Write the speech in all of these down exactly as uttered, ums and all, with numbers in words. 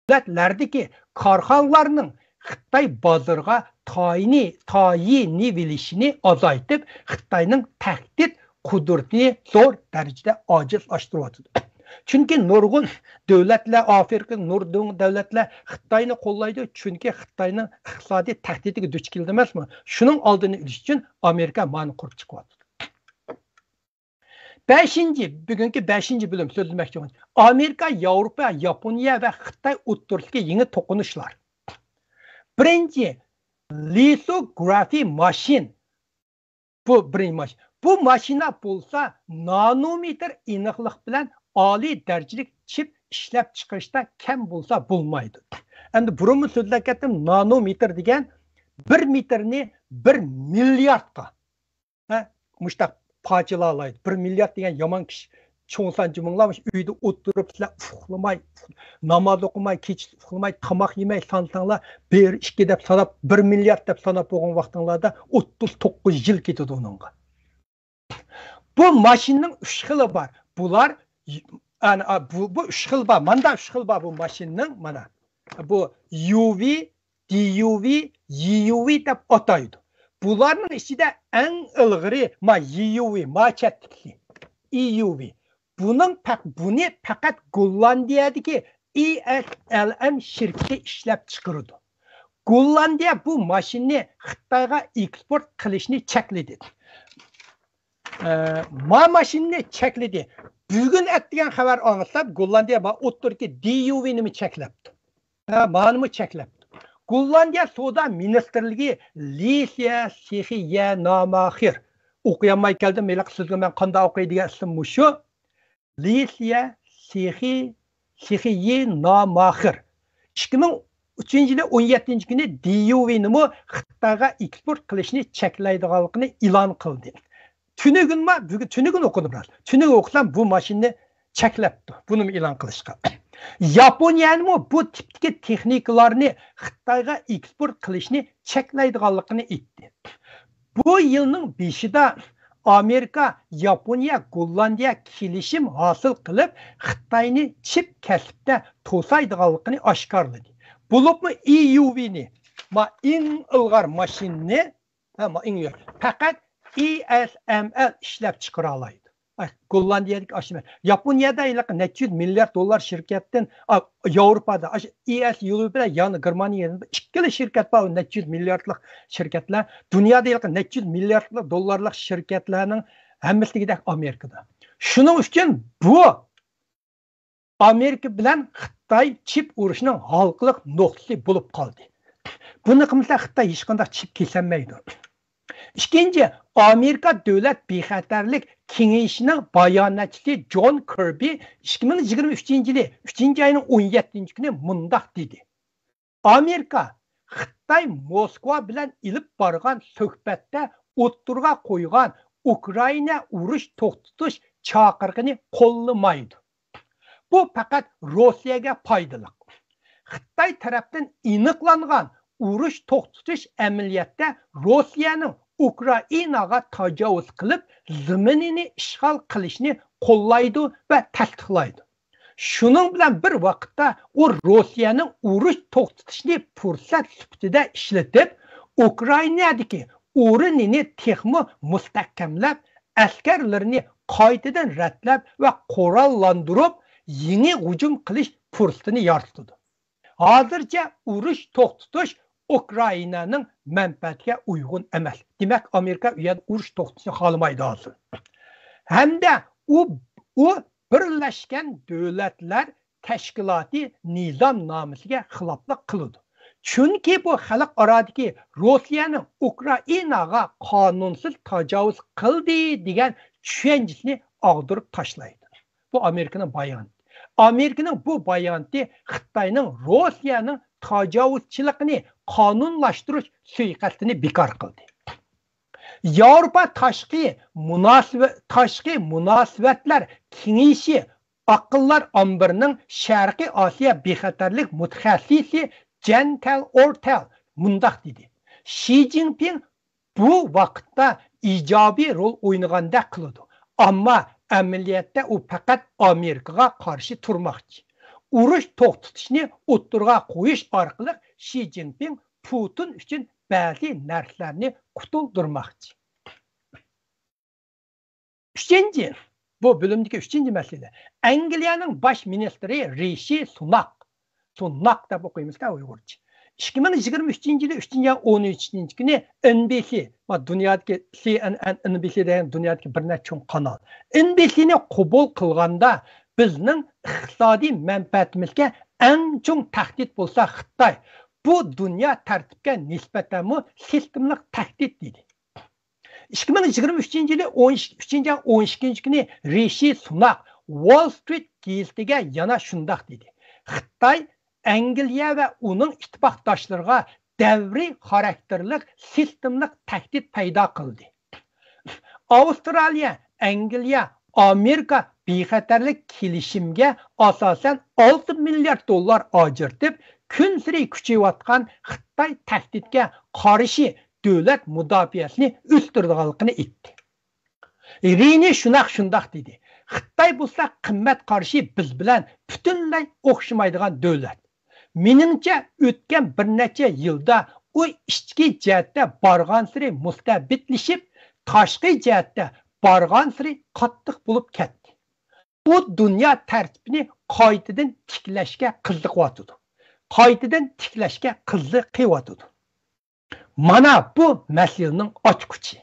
دۆلەتلەردىكى كارخانىلارنىڭ خىتاي بازىرىغا تايىنى، تايىنىۋېلىشىنى ئازايتىپ، خىتاينىڭ تەھدىت قۇدرىتىنى زور دەرىجىدە ئاجىزلاشتۇرۇۋاتىدۇ. چۈنكى نۇرغۇن دۆلەتلەر، ئافرىقىدىكى نۇرغۇن دۆلەتلەر خىتاينى قوللايدۇ، چۈنكى خىتاينىڭ ئىقتىسادىي تەھدىتىگە دۇچ كېلىدۇ ئەمەسمۇ؟ شۇنىڭ ئالدىنى ئېلىش ئۈچۈن ئامېرىكا مانى قۇرۇپ چىقىۋاتىدۇ. بەشىنچى، بۈگۈنكى بەشىنچى بۆلۈم سۆزلىمەكچى بولغان ئامېرىكا، ياۋروپا، ياپونىيە ۋە خىتاي ئوتتۇرىسىدىكى يېڭى توقۇنۇشلار. بىرىنچى، لىسوگرافى ماشىن. بۇ بىرىنچى ماشىنا. بۇ ماشىنا بولسا نانومېتىر ئېنىقلىق بىلەن ئالىي دەرىجىلىك چىپ ئىشلەپ چىقىرىشتا كەم بولسا بولمايدۇ. ئەمدى بۇرۇنمۇ سۆزلەپ كەتتىم، نانومېتىر دېگەن بىر مېتىرنى بىر مىلياردقا، ھە، مۇشتاق پارچىلالايدۇ. بىر مىليارد دېگەن يامان كىشى، چوڭ سان جۇمۇڭلار مۇشۇ ئۆيدە ئولتۇرۇپ سىلەر ئۇخلىماي، ناماز ئوقۇماي، كېچىسى ئۇخلىماي، تاماق يېمەي سانىساڭلار، بىر، ئىككى دەپ ساناپ، بىر مىليارد دەپ ساناپ بولغان ۋاقتىڭلاردا ئوتتۇز توققۇز يىل كېتىدۇ ئۇنىڭغا. بۇ ماشىنىنىڭ ئۈچ خىلى بار. بۇلار، ئەنە، بۇ، بۇ ئۈچ خىل بار. ماندا ئۈچ خىل بار بۇ ماشىنىنىڭ. مانا بۇ يۇ ۋى، دى يۇ ۋى، يى يۇ ۋى دەپ ئاتايدۇ. بۇلارنىڭ ئىچىدە ئەڭ ئىلغىرى ما يى يۇ ۋى، ما چەتتىكى ئى يۇ ۋى. بۇنىڭ پەق-، بۇنى پەقەت گوللاندىيەدىكى ئى ئېس ئېل ئېم شىركىتى ئىشلەپ چىقىرىدۇ. گوللاندىيە بۇ ماشىنىنى خىتايغا ئېكسپورت قىلىشنى چەكلىدى. ئە، ما ماشىنىنى چەكلىدى. بۈگۈن ئەتىگەن خەۋەر ئاڭلىسام، گوللاندىيە ما ئوتتۇرىدىكى دى يۇ ۋىنىمۇ چەكلەپتۇ. ھە، مانىمۇ چەكلەپتۇ. گوللاندىيە سودا مىنىستىرلىكى لىسىيە سىخىيە ناماخىر. ئوقۇيالماي كەلدىم، ھېلىقى سۆزگە مەن قانداق ئوقۇي دېگەن ئىسىم مۇشۇ. لىسىيە سىخى، سىخىيى ناماخىر. ئىككى مىڭ ئۈچىنچى يىلى ئون يەتتىنچى كۈنى دى يۇ ۋىنىمۇ خىتايغا ئېكسپورت قىلىشنى چەكلەيدىغانلىقىنى ئېلان قىلدى. تۈنۈگۈنما، بۈگۈن، تۈنۈگۈن ئوقۇدۇم راست. تۈنۈگۈن ئوقۇسام، بۇ ماشىنىنى چەكلەپتۇ. بۇنىمۇ ئېلان قىلىشقا. ياپونىيەنىمۇ بۇ تىپتىكى تېخنىكىلارنى خىتايغا ئېكسپورت قىلىشنى چەكلەيدىغانلىقىنى ئېيتتى. بۇ يىلنىڭ بېشىدا ئامېرىكا، ياپونىيە، گوللاندىيە كېلىشىم ھاسىل قىلىپ، خىتاينى چىپ كەسىپتە توسايدىغانلىقىنى ئاشكارىلىدى. بولۇپمۇ ئى يۇ ۋىنى، ما ئەڭ ئىلغار ماشىنىنى، ھە، ما ئەڭ ئىلغار، پەقەت ئى ئېس ئېم ئېل ئىشلەپ چىقىرالايدۇ. ئاي، گوللاندىيەدىكى ئاشۇ، ياپونىيەدە ھېلىقى نەچچە يۈز مىليارد دوللار شىركەتتىن، ئا، ياۋروپادا، ئاشۇ ئى ئېس يۇ ۋى بىلەن يەنە گېرمانىيە، ئىككىلا شىركەت بار، نەچچە يۈز مىلياردلىق شىركەتلەر. دۇنيادا ھېلىقى نەچچە يۈز مىلياردلىق دوللارلىق شىركەتلەرنىڭ ھەممىسى دېگۈدەك ئامېرىكىدا. شۇنىڭ ئۈچۈن بۇ ئامېرىكا بىلەن خىتاي چىپ ئۇرۇشىنىڭ ھالقىلىق نۇقتىسى بولۇپ قالدى. بۇنى قىلمىسا، خىتاي ھېچقانداق چىپ كېسەلمەيدۇ. ئىككىنچى، ئامېرىكا دۆلەت بىخەتەرلىك كېڭىشىنىڭ باياناتچىسى جون كىربى ئىككى مىڭ يىگىرمە ئۈچىنچى يىلى ئۈچىنچى ئاينىڭ ئون يەتتىنچى كۈنى مۇنداق دېدى: ئامېرىكا خىتاي موسكۋا بىلەن ئېلىپ بارغان سۆھبەتتە ئوتتۇرىغا قويغان ئۇكرائىنا ئۇرۇش توختىتىش چاقىرىقىنى قوللىمايدۇ. بۇ پەقەت روسىيەگە پايدىلىق. خىتاي تەرەپتىن ئېنىقلانغان ئۇرۇش توختىتىش ئەمەلىيەتتە روسىيەنىڭ ئۇكرائىناغا تاجاۋۇز قىلىپ، زېمىنىنى ئىشغال قىلىشنى قوللايدۇ ۋە تەستىقلايدۇ. شۇنىڭ بىلەن بىر ۋاقىتتا، ئۇ روسىيەنىڭ ئۇرۇش توختىتىشنى پۇرسەت سۈپىتىدە ئىشلىتىپ، ئۇكرائىنادىكى ئورنىنى تېخىمۇ مۇستەھكەملەپ، ئەسكەرلىرىنى قايتىدىن رەتلەپ ۋە قوراللاندۇرۇپ، يېڭى ھۇجۇم قىلىش پۇرسىتىنى يارىتىدۇ. ھازىرچە ئۇرۇش توختىتىش ئۇكرائىنانىڭ مەنپەئەتىگە ئۇيغۇن ئەمەس. دېمەك، ئامېرىكا ئۇ يەردە ئۇرۇش توختىتىشنى خالىمايدۇ ھازىر. ھەمدە ئۇ، ئۇ بىرلەشكەن دۆلەتلەر تەشكىلاتى نىزامنامىسىگە خىلاپلىق قىلىدۇ. چۈنكى بۇ خەلقئارادىكى روسىيەنىڭ ئۇكرائىناغا قانۇنسىز تاجاۋۇز قىلدى دېگەن چۈشەنچىسىنى ئاغدۇرۇپ تاشلايدۇ. بۇ ئامېرىكىنىڭ بايانىتى. ئامېرىكىنىڭ بۇ بايانىتى خىتاينىڭ روسىيەنىڭ تاجاۋۇزچىلىقىنى قانۇنلاشتۇرۇش سۇيىقەستىنى بىكار قىلدى. ياۋروپا تاشقى مۇناسىۋە-، تاشقى مۇناسىۋەتلەر كېڭىشى ئاقىللار ئامبىرىنىڭ شەرقىي ئاسىيا بىخەتەرلىك مۇتەخەسسىسى جەن تەل ئورتەل مۇنداق دېدى: شى جىنپىڭ بۇ ۋاقىتتا ئىجابىي رول ئوينىغاندەك قىلىدۇ، ئەمما ئەمەلىيەتتە ئۇ پەقەت ئامېرىكىغا قارشى تۇرماقچى. ئۇرۇش توختىتىشنى ئوتتۇرىغا قويۇش ئارقىلىق شى جىنپىڭ پۇتىن ئۈچۈن بەزى نەرسىلەرنى قۇتۇلدۇرماقچى. ئۈچىنچى، بۇ بۆلۈمدىكى ئۈچىنچى مەسىلە، ئەنگلىيەنىڭ باش مىنىستىرى رىشى سۇناق، سۇناق دەپ ئوقۇيمىزكەن ئۇيغۇرچە. ئىككى مىڭ يىگىرمە ئۈچىنچى يىلى ئۈچىنچى ئاينىڭ ئون ئۈچىنچى كۈنى ئېن بى سى، دۇنيادىكى سى ئېن ئېن، ئېن بى سى دېگەن دۇنيادىكى بىر نەچچە چوڭ قانال، ئېن بى سىنى قوبۇل قىلغاندا، بىزنىڭ ئىقتىسادىي مەنپەئەتىمىزگە ئەڭ چوڭ تەھدىت بولسا خىتاي، بۇ دۇنيا تەرتىپكە نىسبەتەنمۇ سىستېمىلىق تەھدىت، دېدى. ئىككى مىڭ يىگىرمە ئۈچىنچى يىلى ئون ئۈچىنچى ئاينىڭ ئون ئىككىنچى كۈنى رىشى سۇناق ۋول سترىت گېزىتىگە يەنە شۇنداق دېدى: خىتاي ئەنگلىيە ۋە ئۇنىڭ ئىتتىپاقداشلىرىغا دەۋرىي خاراكتېرلىق سىستېمىلىق تەھدىت پەيدا قىلدى. ئاۋسترالىيە، ئەنگلىيە، ئامېرىكا بىخەتەرلىك كېلىشىمىگە ئاساسەن ئالتە مىليارد دوللار ئاجرىتىپ، كۈنسېرى كۈچىيىۋاتقان خىتاي تەھدىتكە قارشى دۆلەت مۇداپىئەسىنى ئۆستۈرىدىغانلىقىنى ئېيتتى. رىنى شۇناق شۇنداق دېدى: خىتاي بولسا قىممەت قارىشى بىز بىلەن پۈتۈنلەي ئوخشىمايدىغان دۆلەت. مېنىڭچە، ئۆتكەن بىر نەچچە يىلدا ئۇ ئىچكى جەھەتتە بارغانسېرى مۇستەبىتلىشىپ، تاشقى جەھەتتە بارغانسېرى قاتتىق بولۇپ كەتتى. ئۇ دۇنيا تەرتىپىنى قايتىدىن تىكلەشكە قىزىقىۋاتىدۇ. قايتىدىن تىكلەشكە قىزىقىۋاتىدۇ. مانا بۇ مەسىلىنىڭ ئاچقۇچى.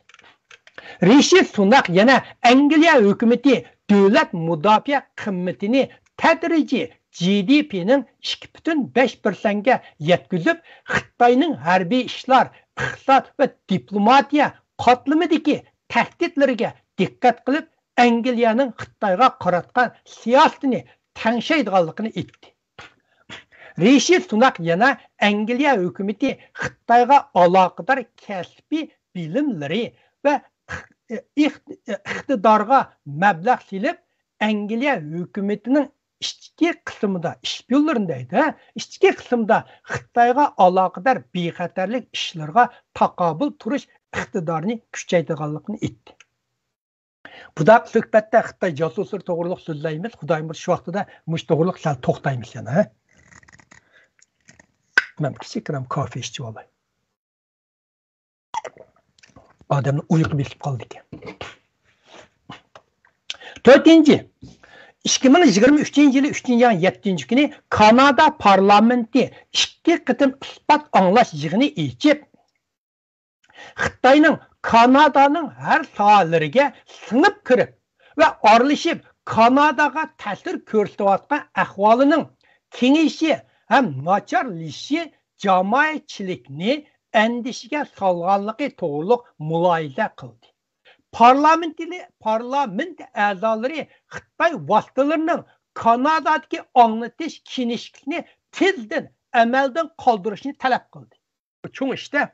رىشى سۇناق يەنە ئەنگلىيە ھۆكۈمىتى دۆلەت مۇداپىئە قىممىتىنى تەدرىجىي جى دى پىنىڭ ئىككى پۈتۈن بەش پىرسەنتكە يەتكۈزۈپ، خىتاينىڭ ھەربىي ئىشلار، ئىقتىساد ۋە دىپلوماتىيە قاتلىمىدىكى تەھدىتلىرىگە دىققەت قىلىپ، ئەنگلىيەنىڭ خىتايغا قاراتقان سىياسىتىنى تەڭشەيدىغانلىقىنى ئېيتتى. رىشى سۇناق يەنە ئەنگلىيە ھۆكۈمىتى خىتايغا ئالاقىدار كەسپىي بىلىملىرى ۋە ئىق-، ئىق-، ئىقتىدارغا مەبلەغ سېلىپ، ئەنگلىيە ھۆكۈمىتىنىڭ ئىچكى قىسمىدا، ئىشپىيونلىرىنى دەيدۇ، ھە، ئىچكى قىسمىدا خىتايغا ئالاقىدار بىخەتەرلىك ئىشلىرىغا تاقابىل تۇرۇش ئىقتىدارىنى كۈچەيتىدىغانلىقىنى ئېيتتى. بۇنداق سۆھبەتتە خىتاي جاسۇسلىرى توغرۇلۇق سۆزلەيمىز. خۇدايىم بۇيرۇتسا، شۇ ۋاقتىدا مۇشۇ توغرۇلۇق سەل توختايمىز يەنە، ھە؟ مەن كىچىككىنە كافى ئىچىۋالاي. ئادەمنى ئۇيقۇ بېسىپ قالىدىكەن. تۆتىنچى، ئىككى مىڭ يىگىرمە ئۈچىنچى يىلى ئۈچىنچى ئاينىڭ يەتتىنچى كۈنى كانادا پارلامېنتى ئىككى قېتىم ئىسپات ئاڭلاش يىغىنى ئېچىپ، خىتاينىڭ كانادانىڭ ھەر ساھەلىرىگە سىڭىپ كىرىپ ۋە ئارىلىشىپ، كاناداغا تەسىر كۆرسىتىۋاتقان ئەھۋالىنىڭ كېڭىيىشى ھەم ناچارلىشىشى جامائەتچىلىكنى ئەندىشىگە سالغانلىقى توغرۇلۇق مۇلاھىزە قىلدى. پارلامېنتنى، پارلامېنت ئەزالىرى خىتاي ۋاسىتىلىرىنىڭ كانادادىكى ئاڭلىتىش كىنىشكىسىنى تېزدىن ئەمەلدىن قالدۇرۇشنى تەلەپ قىلدى. چوڭ ئىشتە.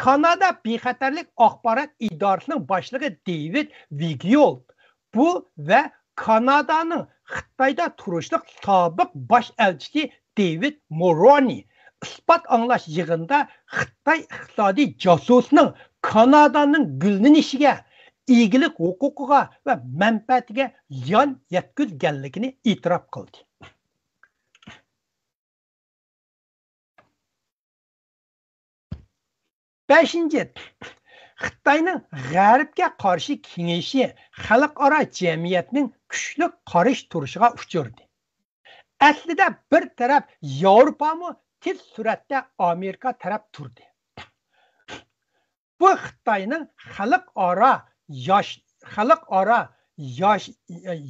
كانادا بىخەتەرلىك ئاخبارات ئىدارىسىنىڭ باشلىقى دېۋىد ۋىگيولد بۇ ۋە كانادانىڭ خىتايدا تۇرۇشلۇق سابىق باش ئەلچىسى دېۋىد مورونى ئىسپات ئاڭلاش يىغىنىدا خىتاي ئىقتىسادىي جاسۇسىنىڭ كانادانىڭ گۈللىنىشىگە، ئىگىلىك ھوقۇقىغا ۋە مەنپەئەتىگە زىيان يەتكۈزگەنلىكىنى ئېتىراپ قىلدى. بەشىنچى، خىتاينىڭ غەربكە قارشى كېڭىيىشى خەلقئارا جەمئىيەتنىڭ كۈچلۈك قارشى تۇرۇشىغا ئۇچرىدى. ئەسلىدە بىر تەرەپ ياۋروپامۇ تېز سۈرئەتتە ئامېرىكا تەرەپ تۇردى. بۇ خىتاينىڭ خەلقئارا ياش-، خەلقئارا ياش-،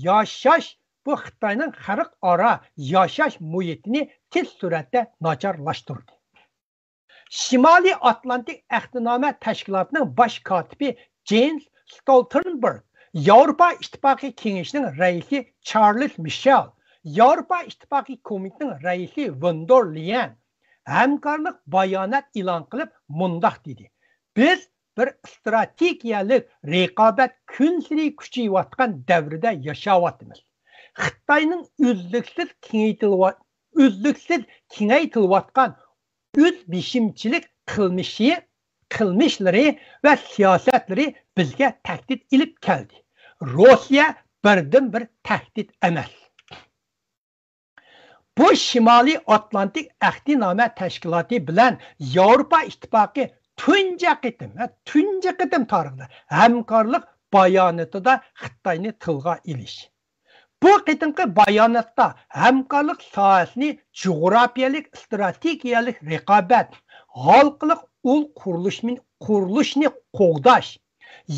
ياشاش، بۇ خىتاينىڭ خەلقئارا ياشاش مۇھىتىنى تېز سۈرئەتتە ناچارلاشتۇردى. شىمالىي ئاتلانتىك ئەھدىنامە تەشكىلاتىنىڭ باش كاتىپى جېنس ستولتېنبېرگ، ياۋروپا ئىتتىپاقى كېڭىشىنىڭ رەئىسى چارلىز مىشېل، ياۋروپا ئىتتىپاقى كومىتېتىنىڭ رەئىسى ۋون دېر لېيەن ھەمكارلىق بايانات ئېلان قىلىپ مۇنداق دېدى: بىز بىر ئىستراتېگىيەلىك رىقابەت كۈنسېرى كۈچىيىۋاتقان دەۋرىدە ياشاۋاتىمىز. خىتاينىڭ ئۈزلۈكسىز كېڭەيتىلىۋا-، ئۈزلۈكسىز كېڭەيتىلىۋاتقان ئۆزبېشىمچىلىك قىلمىشى، قىلمىشلىرى ۋە سىياسەتلىرى بىزگە تەھدىت ئېلىپ كەلدى. روسىيە بىردىنبىر تەھدىت ئەمەس. بۇ شىمالىي ئاتلانتىك ئەھدىنامە تەشكىلاتى بىلەن ياۋروپا ئىتتىپاقى تۇنجى قېتىم، ھە، تۇنجى قېتىم تارىخىدا ھەمكارلىق باياناتىدا خىتاينى تىلغا ئېلىش. بۇ قېتىمقى باياناتتا ھەمكارلىق ساھەسىنى جۇغراپىيەلىك ئىستراتېگىيەلىك رىقابەت، ھالقىلىق ئۇل قۇرۇلۇشىنى، قۇرۇلۇشنى قوغداش،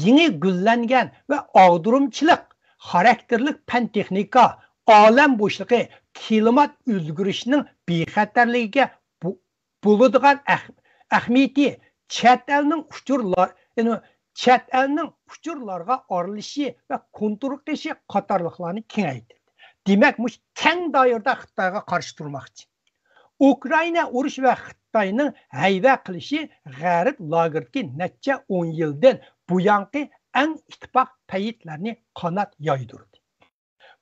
يېڭى گۈللەنگەن ۋە ئاغدۇرمىچىلىق خاراكتېرلىك پەن تېخنىكا، ئالەم بوشلۇقى، كىلىمات ئۆزگىرىشىنىڭ بىخەتەرلىكىگە بۇ-، بولىدىغان ئەھ-، ئەھمىيىتى، چەت ئەلنىڭ ئۇچۇرلار-، يەنى چەت ئەلنىڭ ئۇچۇرلارغا ئارىلىشىشى ۋە كونترول قىلىشى قاتارلىقلارنى كېڭەيتتى. دېمەك، مۇشۇ كەڭ دائىرىدە خىتايغا قارشى تۇرماقچى. ئۇكرائىنا ئۇرۇش ۋە خىتاينىڭ ھەيۋە قىلىشى غەرب لاگېرىدىكى نەچچە ئون يىلدىن بۇيانقى ئەڭ ئىتتىپاق پەيتلەرنى قانات يايدۇردى.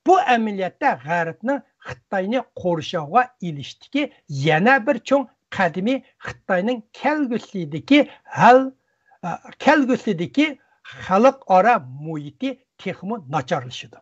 بۇ ئەمەلىيەتتە غەربنىڭ خىتاينى قورشاۋغا ئېلىشتىكى يەنە بىر چوڭ قەدىمى خىتاينىڭ كەلگۈسىدىكى ھەل، ئە، كەلگۈسىدىكى خەلقئارا مۇھىتى تېخىمۇ ناچارلىشىدۇ.